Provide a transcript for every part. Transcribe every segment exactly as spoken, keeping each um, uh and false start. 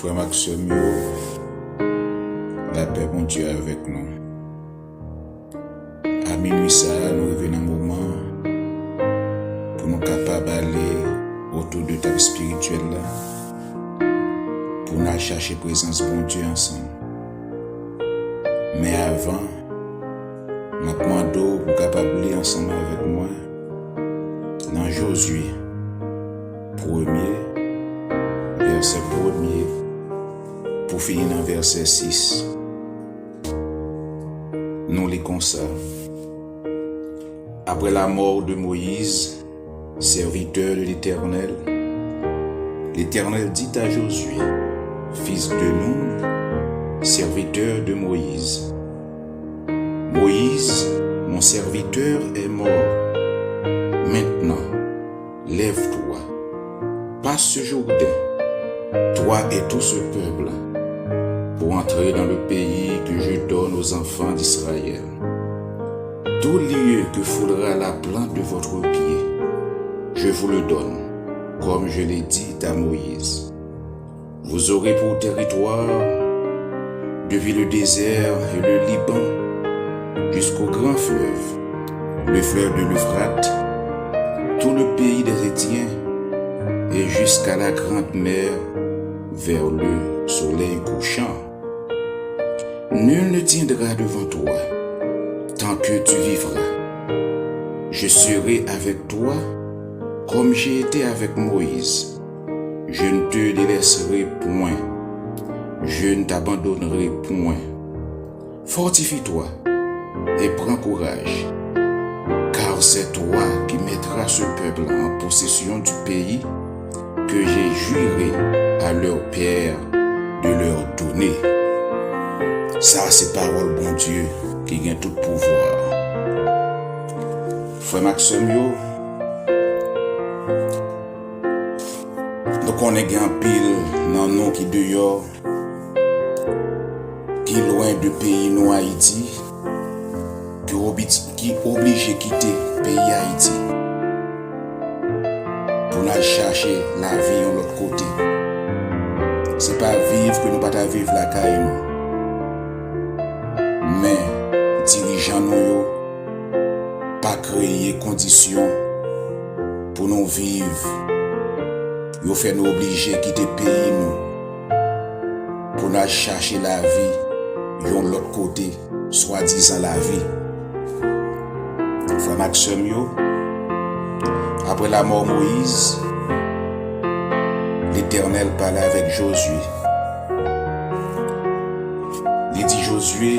Frè m ak sè m yo, lapè Bondye avèk nou. A minwi sa a, nou rive nan moman pou nou kapab ale otou de tab espirityèl la, pou n al chache prezans Bondye ansanm. Men avan, m ap mande w pou w kapab li ansanm avèk mwen nan Jozye premye, vèsè premye, pou fini nan vèsè sis. Nou li konsa. Après la mort de Moïse, serviteur de l'Éternel, l'Éternel dit à Josué, fils de Nun, serviteur de Moïse, Moïse, mon serviteur, est mort. Maintenant, lève-toi, passe ce Jourdain, toi et tout ce peuple, pour entrer dans le pays que je donne aux enfants d'Israël. Tout lieu que foulera la plante de votre pied, je vous le donne, comme je l'ai dit à Moïse. Vous aurez pour territoire, depuis le désert et le Liban, jusqu'au grand fleuve, le fleuve de l'Euphrate, tout le pays des Hétiens, et jusqu'à la grande mer, vers le soleil couchant. Nul ne tiendra devant toi tant que tu vivras. Je serai avec toi comme j'ai été avec Moïse. Je ne te délaisserai point. Je ne t'abandonnerai point. Fortifie-toi et prends courage, car c'est toi qui mettras ce peuple en possession du pays que j'ai juré à leur père de leur donner. Sa se pawòl Bondye ki gen tout pouvwa. Frè m ak sè m yo, nou konnen gen anpil nan nou ki deyò, ki lwen de peyi nou Ayiti, ki obi-, ki oblije kite peyi Ayiti pou n al chache lavi yon lòt kote. Se pa viv ke nou pa ta viv lakay nou. Men, dirijan nou yo pa kreye kondisyon pou nou viv. Yo fè nou oblije kite peyi nou pou n al chache lavi yon lòt kote, swadizan lavi. Frè m ak sè m yo, apre lamò Moyiz, Letènèl pale avèk Jozye. Li di Jozye,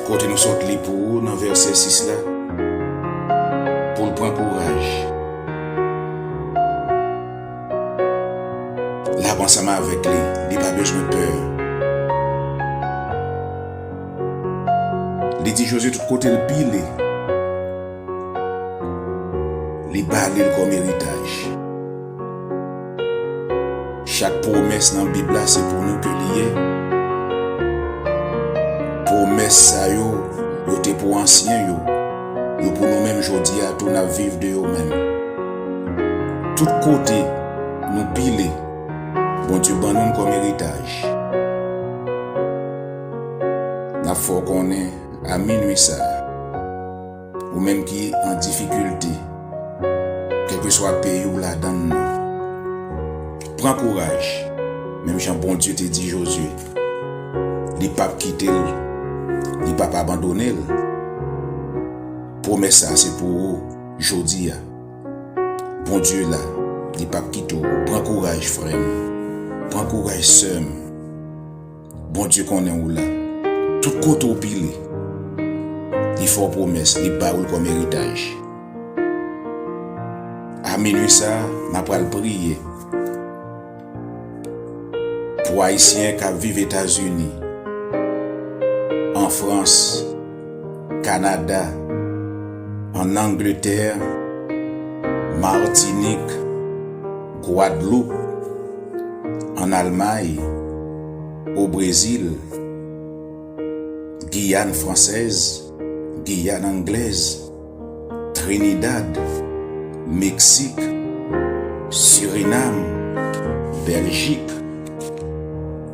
kote nou sot li pou ou nan vèsè sis la, pou l pran kouraj. L ap ansanm avèk li, li pa bezwen pè. Li di Jozye tout kote l pile, li ba li l kòm eritaj. Chak pwomès nan Bib la, se pou nou ke li ye. Pwomès sa yo, yo te pou ansyen yo. Yo pou nou menm jodi a tou, n ap viv de yo menm. Tout kote nou pile, Bondye ban nou l kòm eritaj. N ap fè w konnen a minwi sa a, ou menm ki an difikilte, kèlkeswa peyi w ladan l nan, pran kouraj. Menm jan Bondye te di Jozye, li p ap kite l, li p ap abandone l. Pwomès sa a se pou ou jodi a. Bondye la, li p ap kite w. Pran kouraj, frè m. Pran kouraj, sè m. Bondye konnen ou la. Tout kote w pile, li fè w pwomès, li ba ou l kòm eritaj. A minwi sa a, n a pral priye pou Ayisyen k ap viv Etazini, an Frans, Kanada, ann Angletè, Matinik, Gwadloup, ann Almay, o Brezil, Giyàn fransèz, Giyàn anglèz, Trinidad, Meksik, Sirinam, Bèljik,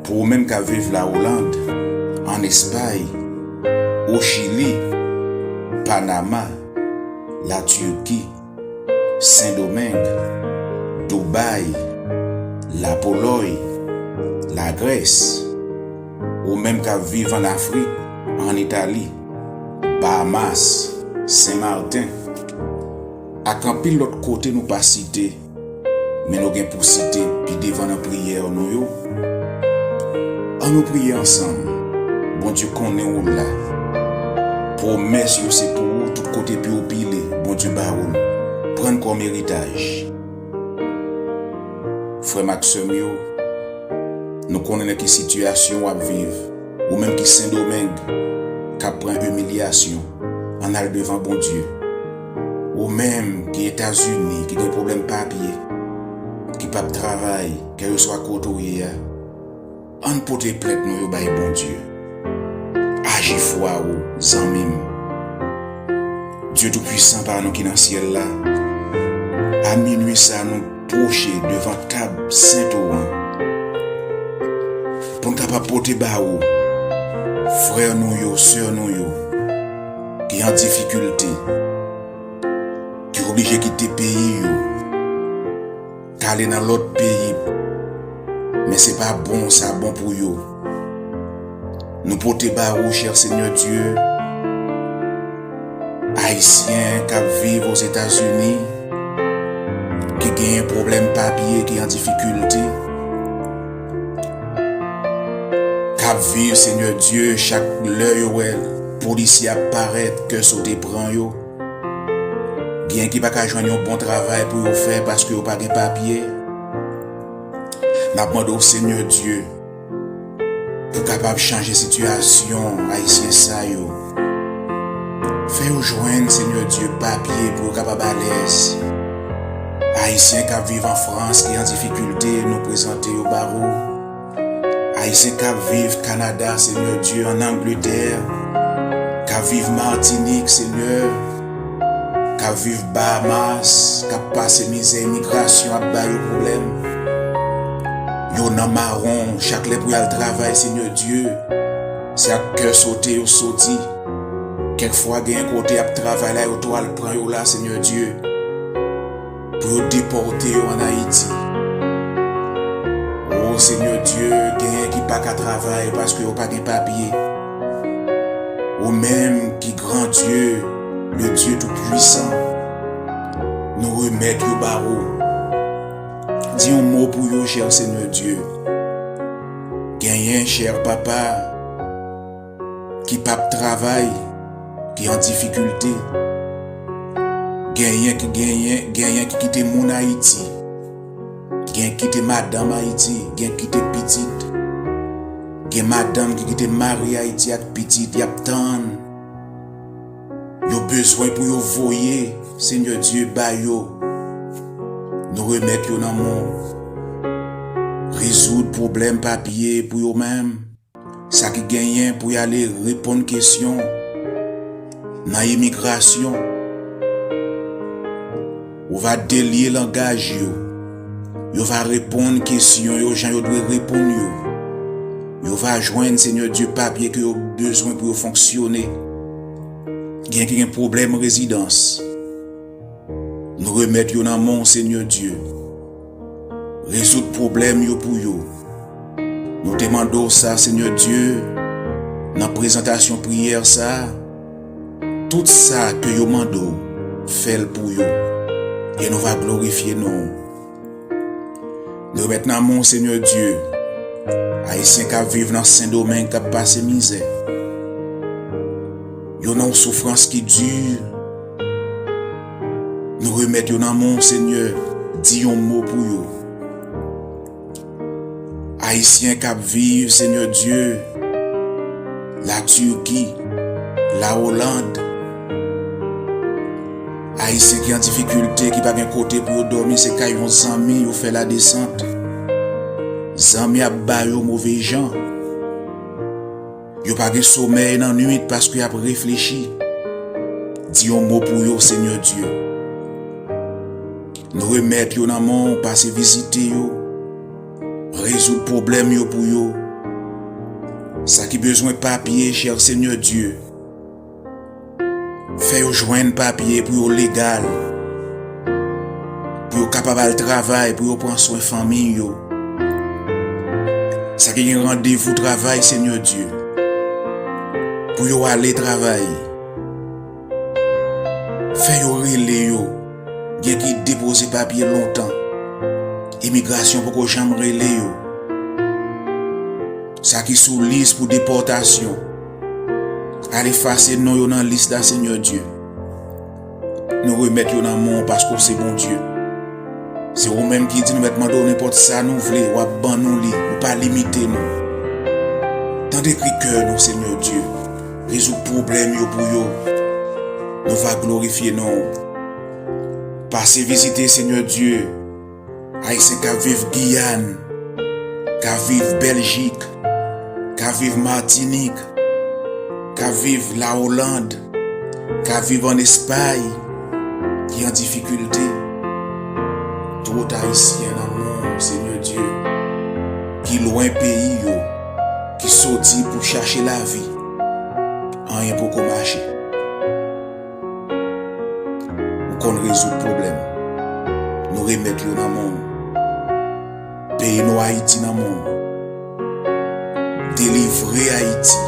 Pou ou menm k ap viv La Oland, ann Espay, o Chili, Panama, Latiki, Sendomeng, Doubay, Lapolòy, Lagrès, ou menm k ap viv ann Afrik, ann Itali, Bahamas, Sen Marten, ak anpil lòt kote nou pa site, men nou gen pou site pi devan nan priyè nou yo. Ann nou priye ansanm. Bondye konnen ou la. Pwomès yo se pou ou, tout kote pye w pile, Bondye ba ou l. Pran l kòm eritaj. Frè m ak sè m yo, nou konnen nan ki sitiyasyon w ap viv, ou menm ki Sendomeng, k ap pran imilyasyon, ann al devan Bondye. Ou menm ki Etazini, ki gen pwoblèm papye, ki p ap travay, kèlkeswa kote w ye a, ann pote plent nou yo bay Bondye. Aji fwa ou, zanmi m. Dye Toupisan pa nou ki nan syèl la, a minui sa nou pwoche devan tab sent ou an, pou n kapab pote ba ou frè nou yo, sè nou yo, ki an difikilte, ki oblije kite peyi yo, k ale nan lòt peyi, men se pa bon sa bon pou yo. Nou pote ba ou, chè Senyè Dye, Ayisyen k ap viv Ozetazini, ki genyen pwoblèm papye, ki an difikilte, k ap viv, Senyè Dye, chak lè yo wè polisye ap parèt, kè sote pran yo. Gen ki pa ka jwenn yon bon travay pou yo fè paske yo pa gen papye. N ap mande w, Senyè Dye, pou kapab chanje sitiyasyon Ayisyen sa yo. Fè yo jwenn, Senyè Dye, papye pou yo kapab alèz. Ayisyen k ap viv an Frans ki an difikilte, nou prezante yo ba ou. Ayisyen k ap viv Kanada, Senyè Dye, ann Angletè, k ap viv Matinik, Senyè, k ap viv Bahamas, k ap pase mizè, imigrasyon ap ba yo pwoblèm. Yo nan mawon, chak lè pou y al travay, Senyè Dye, se ak kè sote yo soti. Kèk fwa, genyen kote y ap travay la, yo tou al pran yo la, Senyè Dye, pou yo depòte yo ann Ayiti. O Senyè Dye, genyen ki pa ka travay paske yo pa gen papye. Ou menm ki gran Dye, le Dye Toupisan, nou remèt yo ba ou. Di yon mo pou yo, chè Senyè Dye. Genyen, chè Papa, ki p ap travay, ki an difikilte. Genyen ki genyen, genyen ki kite moun Ayiti. Gen kite madanm Ayiti, gen kite pitit. Gen madanm ki kite mari Ayiti ak pitit, y ap tann. Yo bezwen pou yo voye, Senyè Dye, ba yo. Nou remèt yo nan men w. Rezoud pwoblèm papye pou yo menm. Sa ki genyen pou y ale reponn kesyon nan imigrasyon. Ou va delye langaj yo. Yo va reponn kesyon yo jan yo dwe reponn yo. Yo va jwenn, Senyè Dye, papye ke yo bezwen pou yo fonksyone. Gen ki gen pwoblèm rezidans. Nou remèt yo nan men w, Senyè Dye. Rezoud pwoblèm yo pou yo. Nou te mande w sa, Senyè Dye, nan prezantasyon priyè sa a. Tout sa ke yo mande w, fè l pou yo. E nou va glorifye non w. Nou remèt nan men w, Senyè Dye, Ayisyen k ap viv nan Sendomeng k ap pase mizè. Yo nan yon soufrans ki di. Nou remèt yo nan men w, Senyè. Di yon mo pou yo. Ayisyen k ap viv, Senyè Dye, Latiki, Lawoland. Ayisyen ki an difikilte, ki pa gen kote pou yo dòmi, se kay yon zanmi yo fè ladesant. Zanmi ap ba yo move jan. Yo pa gen somèy nan nuit paske y ap reflechi. Di yon mo pou yo, Senyè Dye. Nou remèt yo nan men w, pase vizite yo. Rezoud pwoblèm yo pou yo. Sa ki bezwen papye, chè Senyè Dye, fè yo jwenn papye pou yo legal, pou yo kapab al travay, pou yo pran swen fanmi yo. Sa ki gen randevou travay, Senyè Dye, pou yo ale travay. Fè yo rele yo. Gen ki depoze papye lontan. Imigrasyon poko janm rele yo. Sa ki sou lis pou depòtasyon, al efase non yo nan lis la, Senyè Dye. Nou remèt yo nan men w paske w se Bondye. Se ou menm ki di nou mèt mande w nenpòt sa nou vle, w ap ban nou li, ou pa limite nou. Tande kri kè nou, Senyè Dye. Rezoud pwoblèm yo pou yo. Nou va glorifye non w. Pase vizite, Senyè Dye, Ayisyen k ap viv Giyàn, k ap viv Bèljik, k ap viv Matinik, k ap viv Laoland, k ap viv ann Espay, ki an difikilte. Tout Ayisyen nan mond, Senyè Dye, ki lwen peyi yo, ki soti pou chache lavi, anyen poko mache. Ou konn rezoud pwoblèm. Nou remèt yo nan men w. Peyi nou Ayiti nan men w. Delivre Ayiti.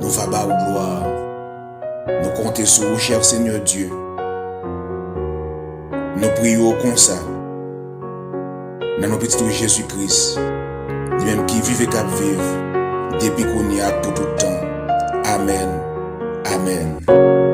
Nou va ba w glwa. Nou konte sou ou, chè Senyè Dye. Nou priye w konsa, nan non Pitit ou Jezi Kris, li menm ki viv e k ap viv, depi kounye a ak pou tout tan. Amèn. Amèn.